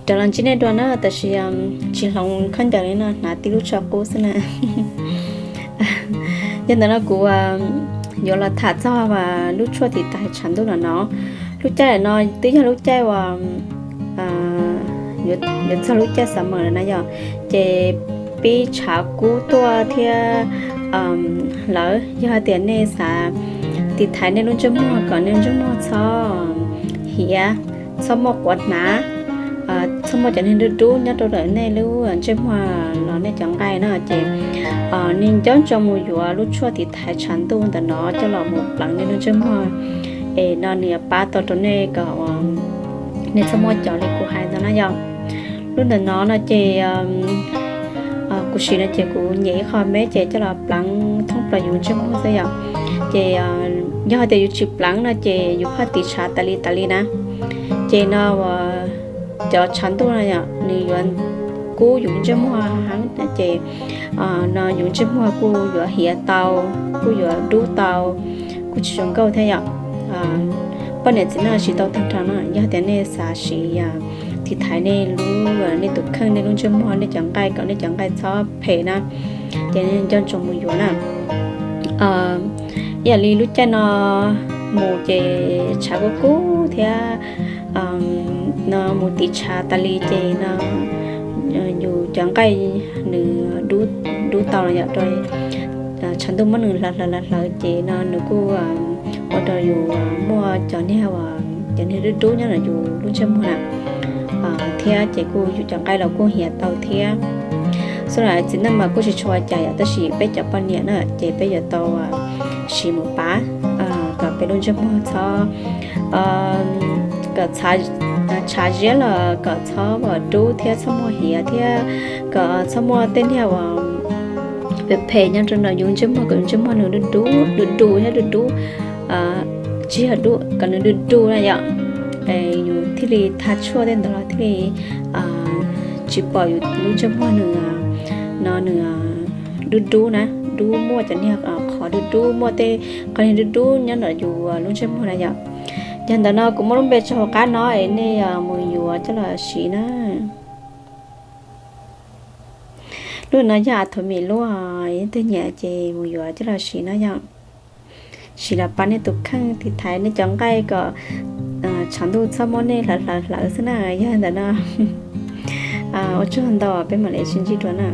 Rov los ntsib nej dua na, tab sis tsis hloov khaub ncaws li no, hnav tib lub tsho qub xwb na. Yog ntawm no kuv yuav los tham txog lub tshuaj tiv thaiv tshav ntuj no no. Lub caij no twb yog lub caij uas yuav txog lub caij summer lawm na yom, ces pib tshav kub tuaj thiab lawm. Yog hais tias nej xav tiv thaiv nej lub ntsej muag kom nej lub ntsej muag txhob hiav, txhob muaj quav hnav, txhob muaj cov niag dub dub nyob rau ntawm nej lub ntsej muag los nej cov nqaij na, ces nej nco ntsoov mus yuav lub tshuaj tiv thaiv tshav ntuj ntawm no coj los mus pleev nej lub ntsej muag, es no nws yuav pab tau rau nej kom nej txhob muaj cov li kuv hais ntawd na yom. Lub ntawm no no ces kuv siv no ces kuv nyem ib qho me ces coj los pleev thoob plaws yus ntsej muag xwb yom. Ces yog hais tias yus tsis pleev no ces yus pheej tiv tshav tas li tas li na, ces no cov tshav ntuj no yom nws yuav kub yus ntsej muag heev ces no yus ntsej muag kuj yuav hiav tau, kuj yuav dub tau, kuj tsis zoo nkauj thiab yom. Poj niam txiv neej siv tau tag nrho no, yog tias nej xav siv tiv thaiv nej lub, nej tus kheej, nej lub ntsej muag, nej cov nqaij kom nej cov nqaij txhob phem na, ces nej nco ntsoov mus yuav na. Ib yam li lub caij no mus ces tshav kub kub thiab no mus tiv tshav tas li ces no yus cov nqaij nws dub tau los yom, rau tshav ntuj muab nws hlawv hlawv hlawv hlawv ces no nws kuj ua rau yus muaj cov niag, cov niag dub dub nyob ntawm yus lub ntsej muag na, thiab ces kuj yus cov nqaij los kuj hiav tau thiab. Xwb los txiv neej mas kuj tsis tshua ua cas yom, tab sis peb cov poj niam na ces peb yuav tau siv mus pab kom peb lub ntsej muag txhob, kom tshav ziab los kom txhob dub thiab txhob muaj hiav thiab kom txhob muaj tej niag uas phem phem nyob rau ntawm yus ntsej muag, kom yus ntsej muag nws dub dub, dub dub thiab dub dub, tsis yog dub, kom nws dub dub na yom. Yus thiaj li thaj tshuaj tej ntawd los thiaj li tsis pom yus lub ntsej muag nws no nws dub dub na, dub muaj cov niag qhov dub dub, muaj tej qhov niag dub dub nyob ntawm yus lub ntsej muag na yom. Yog ntawm no kuv muab lub npe tso hauv qab no es nej mus yuav coj los siv na. Lub no yog Atomy lub, yog leej twg nyiam ces mus yuav coj los siv na yom. Siv los pab nej tus kheej, tiv thaiv nej cov nqaij kom tshav ntuj txhob muab nej hlawv hlawv hlawv xwb na. Yog ntawm no, ua tsaug ntau, peb mam li sib ntsib dua na.